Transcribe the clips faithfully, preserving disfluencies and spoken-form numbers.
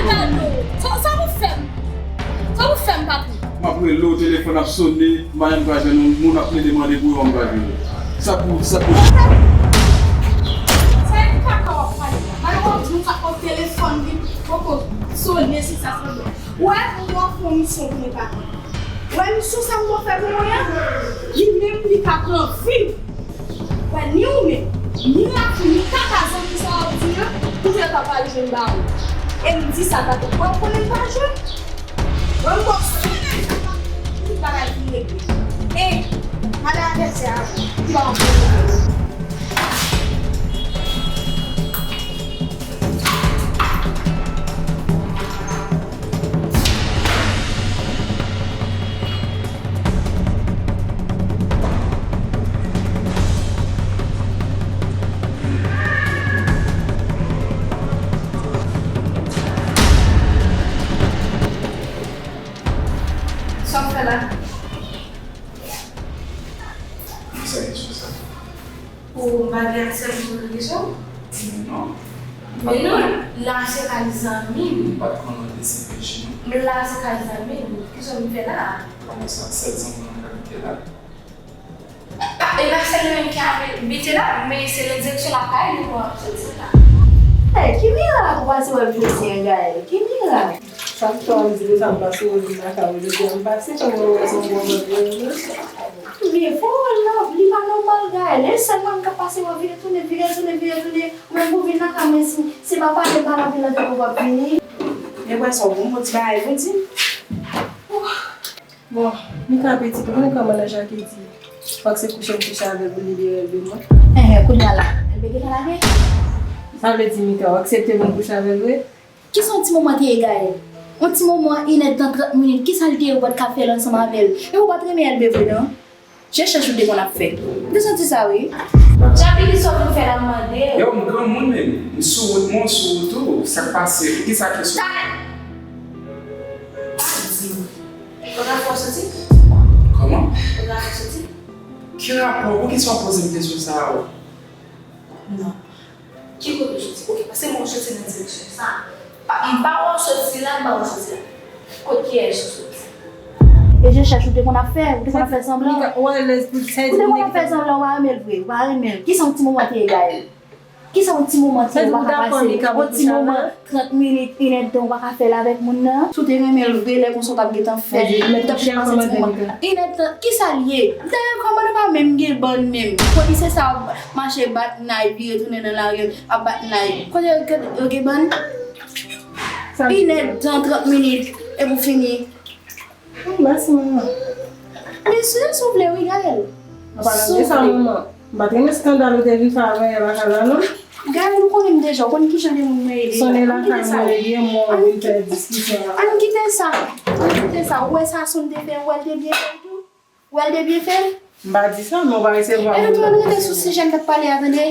Gade w. Sa, sa pou fè m? Sa pou fè m, Patrick? M ap rele w, telefòn ap sone, m pa janm ka jwenn ou, moun ap plede mande pou yo, m pa jwenn ou. Sa pou, sa pou. Sa e kaka w ap pale la. Malè w ap di m sa, kòm telefòn li poko sone, si sa sone. Ou wè, m ap fè yon misyon pou mwen, Patrick. Ou wè, misyon sa m ap fè pou mwen an, li menm, li ka pran vi m. Wè, ni ou menm, ni Rafi, ni kaka zanmi sa w ap di an, pou yo ta pral jwenn ba ou. E m di sa, Patrick, wè, ou konnen m pa jwe. Wè, m ba w sou tout bagay fin regle. E, madan advèsè a, ki ba w bon nouvèl. Sa w ap fè la? Kisa kesyon sa? Ou pa gen aksè pou poze kesyon? Men non. Men non, la se kay zanmi m. M pa t konn w te C P J non. Men la se kay zanmi m. Kisa m fè la? Kòman sa? Sèl zanmi w nan k abite la? E pa sèl li menm ki abite la, men se nan direksyon lakay li pou w ap soti la. Hey, ki mirak ou pase wè m jodi an, Gaëlle? Ki mirak? Sa k fè w ap di konsa m pase wè w vin lakay ou jodi a? M pase kòm mwen wè se yon bon nòt mwen jwe. Men fò wè l nan, li pa nòmal, Gaëlle. E sèl mwen m ka pase wè vire tounen, vire tounen, vire tounen. Ou menm pou vin lakay mwen, si se pa pale m pa nan vin nan tèt ou p ap vini. Gen pwèson, bon, bon ti bagay pou di. Bon, Mika pitit, ou konnen kòman nan Jacques di, fòk se kouche m kouche avè l pou l libere Elbe mwen. Enhen, kounye a la, Elbe gentan lage? Sa vle di, Mika, w aksepte pou m kouche avè l vre? Ki sa yon ti moman te ye, Gaëlle? Yon ti moman, inèdtan, trant minit, ki sa l te ye ou pa t ka fè l ansanm avè l? E ou pa t renmen Elbe vre, non? Je chèch ou te konn ap fè. M te santi sa, wi. Djapi, ki sa w vin fè la, m mande w? Yo, m granmoun menm. M sou wout mwen, w sou wout ou. Sa k pase? Pou ki sa kesyon? Talè! Pa di m. Fotograf ou soti? Kòman? Fotograf ou soti? Ki rapò? Poukisa w ap poze m kesyon sa yo? Non. Ki kote w soti? Oke, paske mwen soti nan direksyon sa. Pa, m pa wè w soti la, m pa wè w soti la. Kot kiyès ou soti? E je chèch ou te konn ap fè, ou te konn ap fè sanblan. Ou te konn ap fè sanblan, ou pa renmen l vre, ou pa renmen l. Ki sa yon ti moman te ye, Gaëlle? Ki sa yon ti moman te ye ou pa ka pase? Yon ti moman, trant minit, inèdtan ou pa ka fè l avèk moun nan? Si w te renmen l vre, lè konsa w t ap gentan fè, w t ap gentan pase ti moman. Inèdtan, ki sa l ye? Dayè, kòmandan pa menm gen bann menm. Polisye sa ap mache bat nay, vire tounen nan lari, ap bat nay. Kote yo, kote yo gen bann? Inèdtan, trant minit, epi w fini. Mèsi, manman. Mesye, si w vle, wi, Gaëlle. An palan de sa, manman, m pa t renmen eskandal ou te vin fè avè lakay la, non. Gaëlle, ou konnen m deja, ou konn kijan de moun mwen ye deja. Sonnen lakay mwen, li gen mwen vin fè diskisyon la. Ann kite sa. Ann kite sa. Ou wè sa Sonn te fè, ou wè l te byen fè l tou? Ou wè l te byen fè l? M pa di sa, men w pa resevwa moun nan. E nou rete sou sijè m t ap pale a, tande.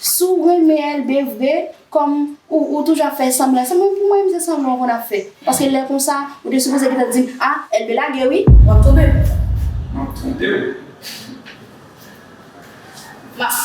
Si w renmen Elbe vre, kòm ou, ou toujou ap fè sanblan, sanblan pou mwen menm se sanblan w konn ap fè. Paske lè konsa, ou te sipoze gentan di m, a, Elbe lage wi. W ap twonpe m. M ap twonpe w. M ap.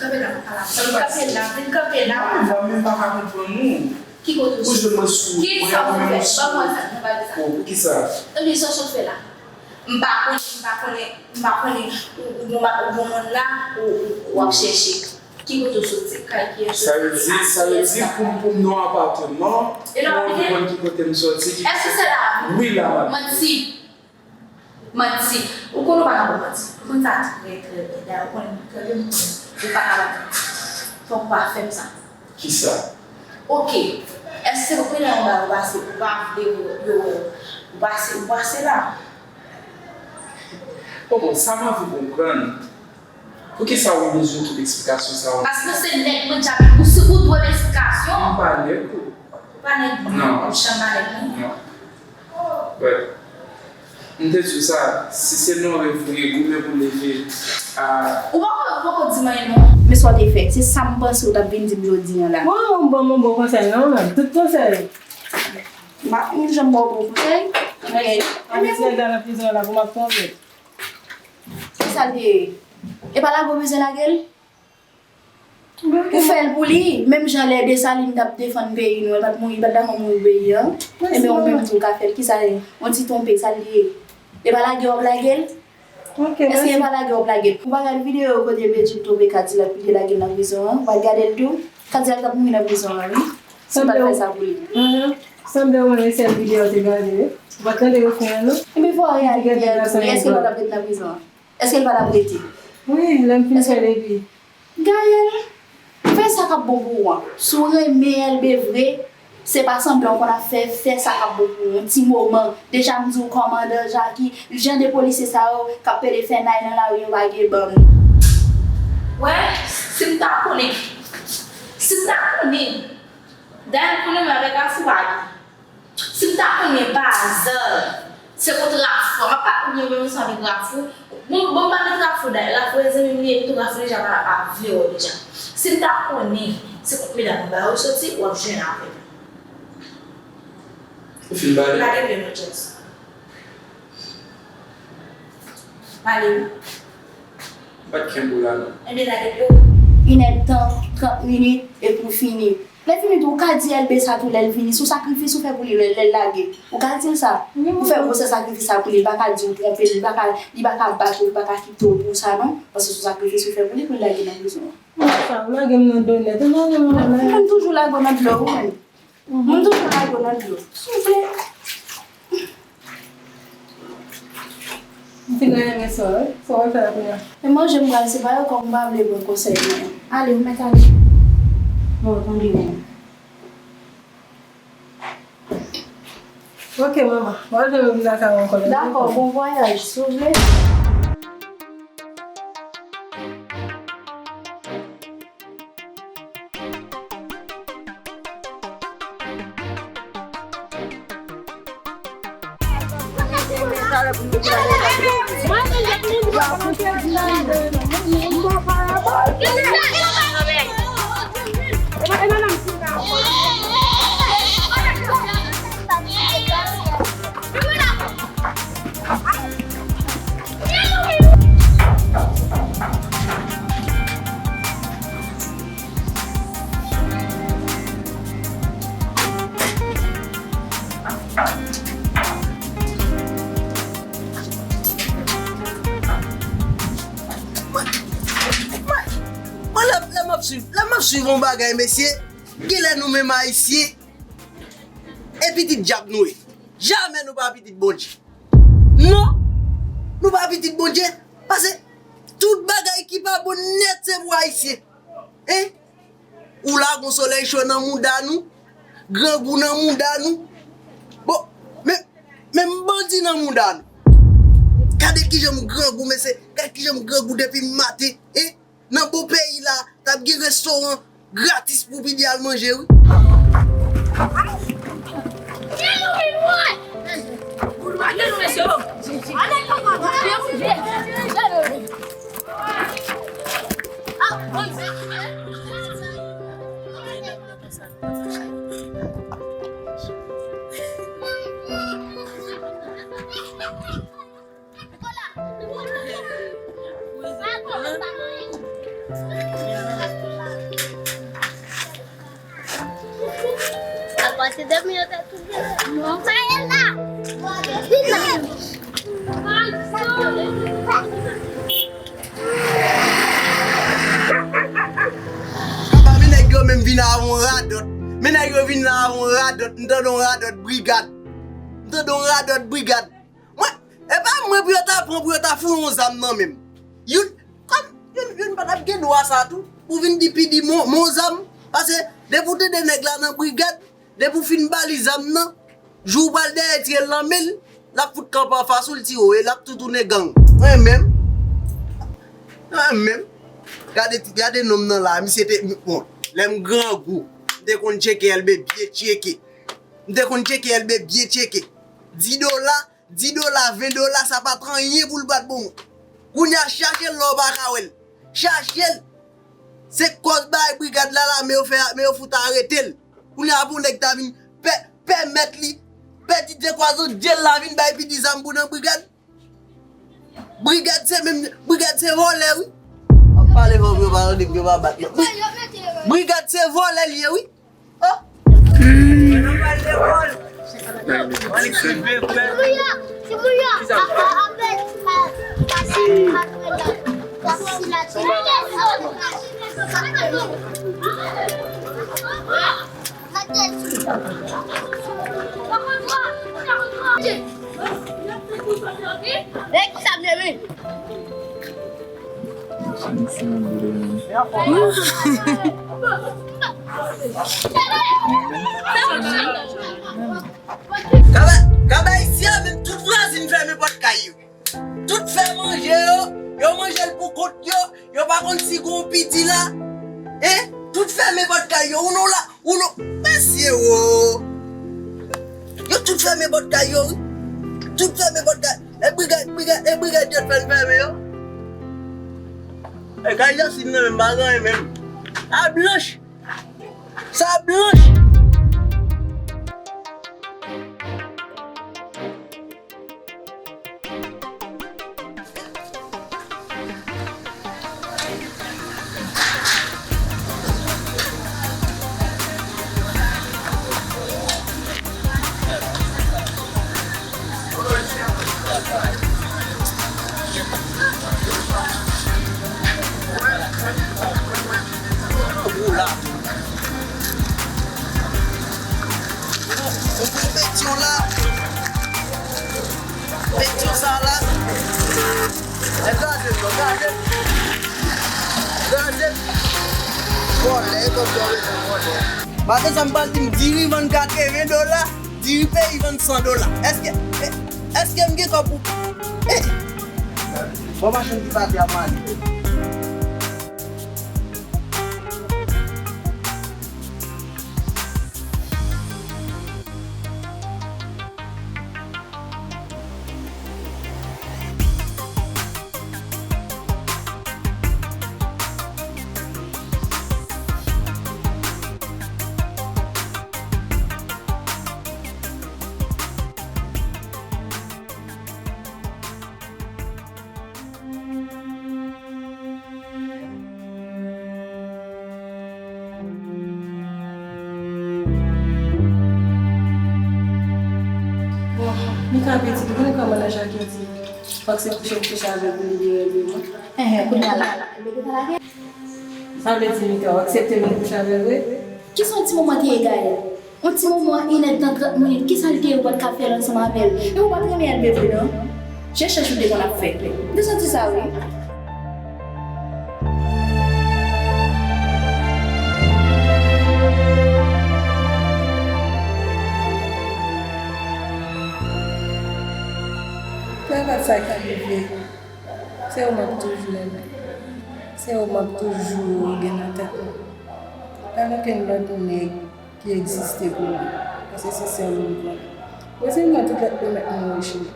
Kanpe la, kanpe la. Vin kanpe la, vin kanpe la. Mwen menm pa ka konprann ou. Ki kote w soti? Ki sa w fè? Ban mwen sa, mwen pale sa. Oh, poukisa? Ebyen, sa w sot fè la? M pa konnen, m pa konnen, m pa konnen. Ou, ou gon ba-, ou gon moun la, ou, ou, ou ap chèche. Ki kote w soti? Kay kiyès ou soti? Sa vle di, sa vle di pou m, pou m nan yon apatman, pou mwen konn ki kote m soti, ki kote m soti. Èske se la? Wi, la. Manti. Manti. Ou konn ou pa ka ba manti. Ou konn sa trè, trè byen. Dayè, ou konnen trè byen, ou konnen ou pa ka ba manti. Fòk ou pa fè m sa. Kisa? Oke. Èske se pou premye yon bagay ou pase, ou pa vle yo, yo, ou pase, ou pase la? Bon, bon, sa m anvi konprann. Poukisa ou bezwen tout eksplikasyon sa yo? Paske se nèg mwen dja, ou si ou dwe m eksplikasyon. M pa nèg ou. Ou pa nèg mwen, non. Ou janm pa nèg mwen. Non. But, m te di w sa, si se non revre, goumen pou leve a. Ou poko, ou poko di m anyen non. Men sa w te fè, se sa m panse ou t ap vin di m jodi a la. Bon, bon, bon, bon konsèy non, men tout konsèy. M pa konn janm ba w bon konsèy. Mèsi. Mèsi. Nèg la nan prizon la pou m ap twonpe. Kisa l te ye? E pa lage w bezwen lage l? Ou fè l pou li, menm jan lè Desalin t ap defann peyi nou, li pa t mouri, li pa t dakò mouri pou peyi a. Ebyen, ou menm tou, ou ka fè l, kisa l ye? Yon ti twonpe, sa l ye? E pa lage w ap lage l? Èske e pa lage w ap lage l? Ou pa gad videyo kote Bedjine twonpe Kadilak pou li te lage l nan prizon an? Ou pa t gade l tou? Kadilak t ap mouri nan prizon an, wi. Si w pa t fè sa pou li. Sanble ou menm e sèl videyo w te gade, wi. Ou pa t tande refren an, non? Ebyen, fò w reyalize l tou. Èske l pa t ap ret nan prizon an? Èske l pa t ap rete? Wi, lè m fin fè l epi. Gaëlle, fè sa k ap bon pou ou an. Si w renmen Elbe vre, se pa sanblan w konn ap fè, fè sa k ap bon pou ou. Yon ti moman, deja m di w kòmandan Jackie, jan de polisye sa yo k ap pede fè nay nan lari yo pa gen bann. Wè, si m ta konnen, si m ta konnen, dayè m konnen mwen avèk Afou pa gen. Si m ta konnen pa aza, se kont Rafou, m ap pa konnen menm ansanm avèk Rafou. Bon, bon, m pa met Rafou dayè. Rafou e zanmi m li ye, epi tou Rafou deja pa, pa vle wè w deja. Si m ta konnen se kont medam anba yo soti, w ap jwenn avè m. Ou fin pale? Lage pye m, Jess. Pale wi. M pa t kenbe w la non. Ebyen lage pye w. Inèdtan, trant minit, epi w fini. Lè fini tou, ou ka di Elbe sa tou lè l vini, sou sakrifis ou fè pou li lè, lè l lage. Ou ka di l sa. Ou fè gwosè sakrifis sa pou li, li pa ka di w twonpe l, li pa ka, li pa ka bat ou, li pa ka kite w pou sa non. Paske sou sakrifis ou fè pou li pou l lage nan prizon an. Mwen sa, lage m nan dlo nèt. Ou lage m nan dlo. Mwen toujou lage w nan dlo, ou menm. Mwen toujou lage w nan dlo. Souple. M fin renmen sa, wi. Sa w ap fè la kounye a? E manje m pral separe kòm m pa vle pran konsèy mwen. Ale, ou mèt ale. Bon, tande mwen. Ok, manman. Mwen vle vin lakay ou ankò. Dakò, bon vwayaj, si w vle. Mwen, lè, lè m ap swiv, lè m ap swiv yon bagay, mesye, genlè nou menm Ayisyen, e pitit dyab nou ye. Jamè nou pa pitit Bondye. Non, nou pa pitit Bondye, paske tout bagay ki pa bon nèt se pou Ayisyen. Hein? Ou la gon solèy cho nan mouda nou, grangou nan mouda nou. Bon, men, men bandi nan mouda nou. Gade kijan m grangou, mesye, gade kijan m grangou depi maten, hein? Nan bon peyi la, t ap gen restoran gratis pou pidi al manje, wi. Apati de mi yo te touye. Non. Sa e la. Vin la. Apa men nèg yo menm vin avè yon radòt. Men nèg yo vin la avè yon radòt. M tande yon radòt brigad. M tande yon radòt brigad. Mwen, e pa mwen pou yo ta pran, pou yo ta foure yon zam nan men m. Youn, kòm, youn, youn pa t ap gen dwa sa tou, pou vin di pidi m yon, m yon zam. Paske, depi w tande nèg la nan brigad, depi w fin ba li zam nan, jou w pral dèyè tire l nan men l, l ap fout kanpe anfas ou, l tire w, e l ap tou tounen gang. Mwen menm, mwen menm, gade, gade nonm nan la, misye te, bon, lè m grangou, m te konn tcheke Elbe byen tcheke. M te konn tcheke Elbe byen tcheke. Dis dola, dis dola, ven dola, sa pa t anyen pou l bat bon moun. Kounye a, chache l lè w pa ka wè l. Chache l. Se kòz bay brigad la la, men yo fè, men yo fout arete l. Kounye a, pou nèg ta vin pè-, pèmèt li pèdi de kwa zòt je l la vin bay pidi zam pou nan brigad. Brigad se menm, brigad se vòlè, wi. W ap pale fò pou yo pa tande m, yo pa bat mwen. Wi. Brigad se vòlè l ye wi. Oh! Kaba, kaba isi a menm, tout vwazin fèmen pòt kay yo. Tout fè manje yo, yo manje l pou kont yo, yo pa konn si gon piti la. Hein? Tout fèmen pòt kay yo, ou non la, ou non. Mesye wo! Yo tout fèmen pòt kay yo wi. Tout fèmen pòt kay. E brigad, brigad, e brigad yo t fè l fèmen yo. E kay Jasin nan menm pa gen anyen menm. A blanch. Sa blanch. Petyon la. Petyon sa la. E kraze l non, kraze l. Kraze l. Vòlè, e kòb vòlè, vòlè. Maten sa m pral di m diri vann katreven dola, diri peyi vann san dola. Èske, èske m gen kòb pou, eh, bon machann ki pati ap mande. Bon, Mika pitit, ou konnen kòman nan Jacques di, fòk se kouche m kouche avè l pou li gen règleman. Enhen, kounye a la. Sa vle di, Mika, w aksepte vin kouche avè l vre? Kisa yon ti moman te ye, Gaël? Yon ti moman, inèdtan, trant minit, kisa l te ye ou pa t ka fè l ansanm avè l? E ou pa t renmen Elbe vre non? Chèchèch ou te konn ap fè. M te santi sa wi. Nenpòt sa k rive, se ou m ap toujou renmen. Se ou m ap toujou gen nan tèt mwen. Pa gen okenn lòt nèg ki egziste pou mwen, paske se sèl ou m konnen. Mwen se mwen tout lòt pwomèt mwen rechire.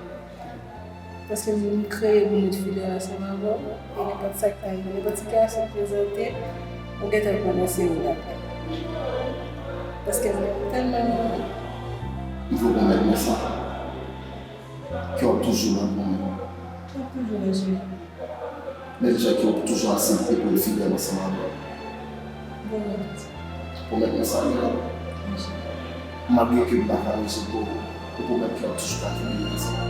Paske m kreye pou met fidèl ansanm avè w, e nenpòt sa k ta rive, nenpòt sitiyasyon k prezante, ou gentan konnen se ou l ap ye. Paske mwen tèlman renmen w. M vle w pwomèt mwen sa. Kè w ap toujou la pou mwen. Kè w ap toujou la, cheri. Men deja kè w ap toujou aksepte pou n fidèl ansanm avè w. Bon, mèt. Pwomèt mwen sa, Mila. Wi, cheri. Malgre ke m pa ka rejte w, ou pwomèt kè w ap toujou ka kenbe m ansanm.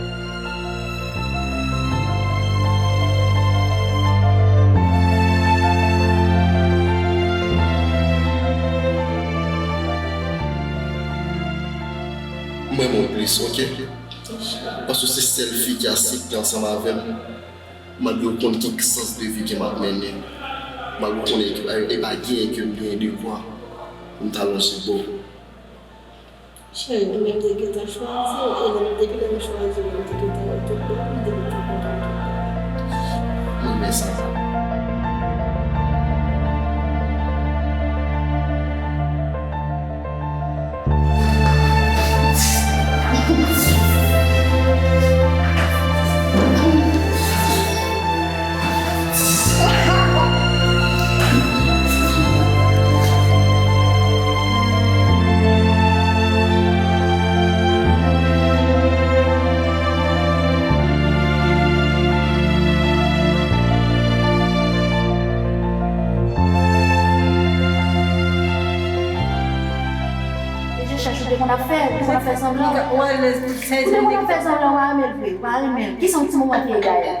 M renmen w plis, oke? Paske w se sèl fi ki aksepte ansanm avè m, malgre w konn ki sans de vi ke m ap mennen, malgre w konnen ke e pa genyen ke m genyen de kwa pou m ta lonje ba w. Cheri, ou menm te gentan chwazi w, e lè m, depi lè m chwazi w, m te gentan wè tout bò, m te gentan konprann tout bagay. M renmen sa. Chèch ou te konn ap fè, ou te konn ap fè sanblan. Ou te konn ap fè sanblan, ou pa renmen l vre, ou pa renmen l. Kisa yon ti moman te ye dayè?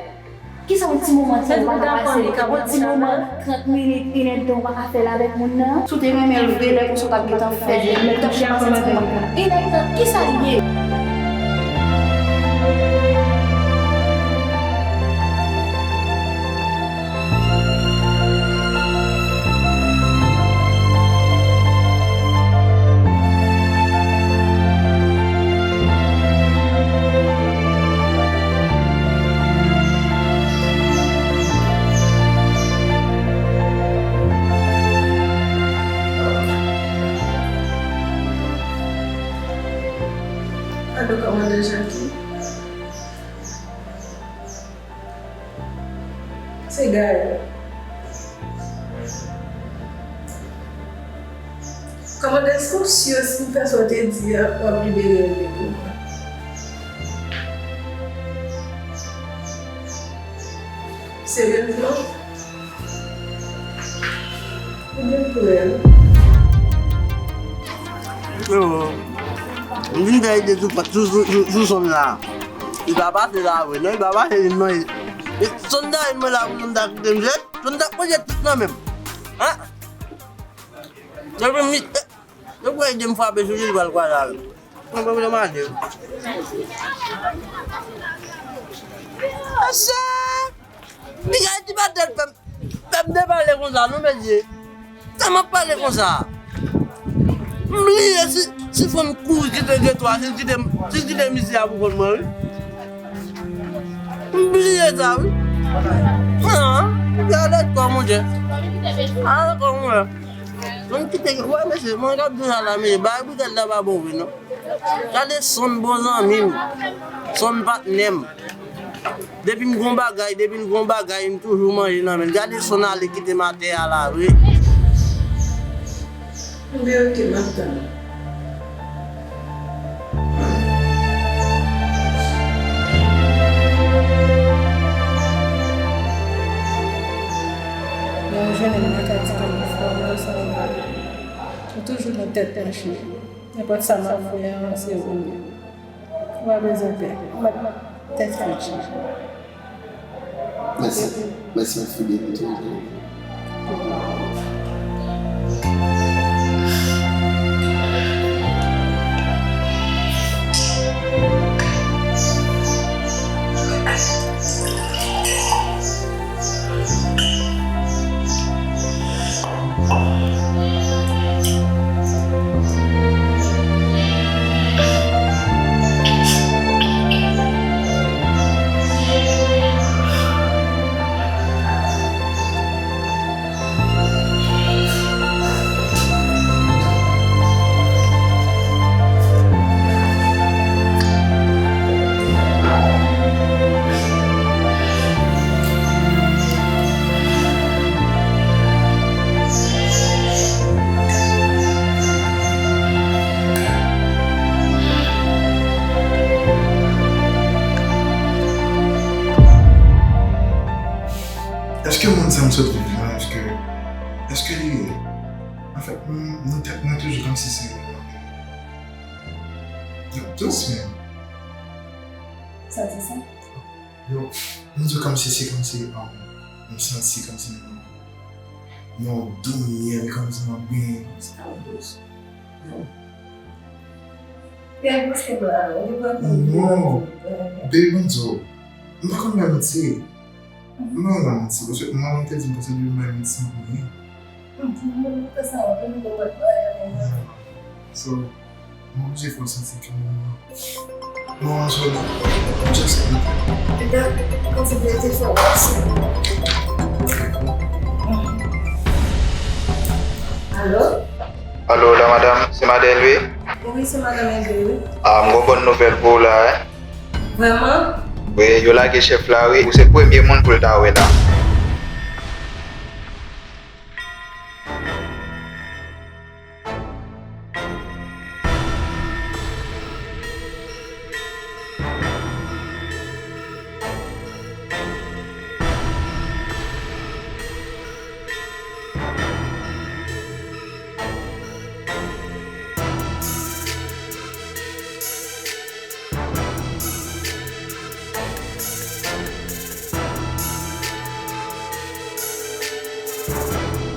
Kisa yon ti moman te ye, ou pa ka pase? Yon ti moman, trant minit, inèdtan, ou pa ka fè l avèk moun nan? Si w te renmen l vre, lè konsa w t ap gentan fè, lè w t ap kòmanse ti moman. Inèdtan, kisa l ye? Alo, kòmandan Jackie? Se Gaël. Kòmandan, èske w si si m fè sa w te di a, w ap libere Elvie pou mwen? Seryezman? Ebyen, m prè. Yo, m vin fè ide sou, sou, sou, sou, sou Sandra. Li pa pase la vre, non, li pa pase li, non. Sandra, li mwen la pou Sandra kite m jwe. Sandra, mwen jwe tout nan men m. Hein? Depi mi, eh, yo pral ede m frape sou li, li pral kwaze avè m. Mwen pa vle manje. Ase! Piga ti batèl fè m, fè m depale konsa, non, mesye. Sa m ap pale konsa. M bliye si, si fò m kouri kite getwa, si l kite, si l kite misye a pou kont mwen, wi. M bliye sa, wi. An, gade kò, monchè. Gade kò, monchè. Mwen kite, wè, mesye, mwen k ap di sa la, mesye, bagay Brigitte la pa bon vre, non. Gade Son bon zanmi m, Son patnè m. Depi m gon bagay, depi l gon bagay, m toujou manje nan men l. Gade Son ale kite m atè a la vre. Ebyen, oke, m ap tann. Mwen jwenn nan kay ti kòm fò, mwen sa. Ou toujou nan tèt mwen, cheri. Nenpòt sa m ap fè a, se ou menm. Ou pa bezwen pè. Ou mèt tèt frèt, cheri. Mèsi. Mèsi anpil, Elvie, toujou. Èske moun sa m sot viv la, èske, èske li reyèl? Anfèt, m, nan tèt mwen toujou kòmsi se reyèl. Dousman. Sa di sa? Yo, m di w kòmsi se kòmsi, um, m santi kòmsi m nan yon dou myèl, kòmsi m ap benyen kòmsi. Sa dous. Yo. Kè m prèske pran, ou te pran. Non. Baby, m di w, m pa konn bay manti. M pa konn bay manti, paske manman m te di m konsa depi m bay manti, m ap mouri. So, m oblije fè w santi ke mwen, mwen anzò la. Just kontinye te fè w santi. Alo? Alo, la madanm, se madanm Elvie? Wi, se madanm Elvie, wi. Ah, m gon bòn nouvèl pou w la, wi. Vrèman? Wi, yo lage chèf la, wi. Ou se premye moun pou l ta wè la.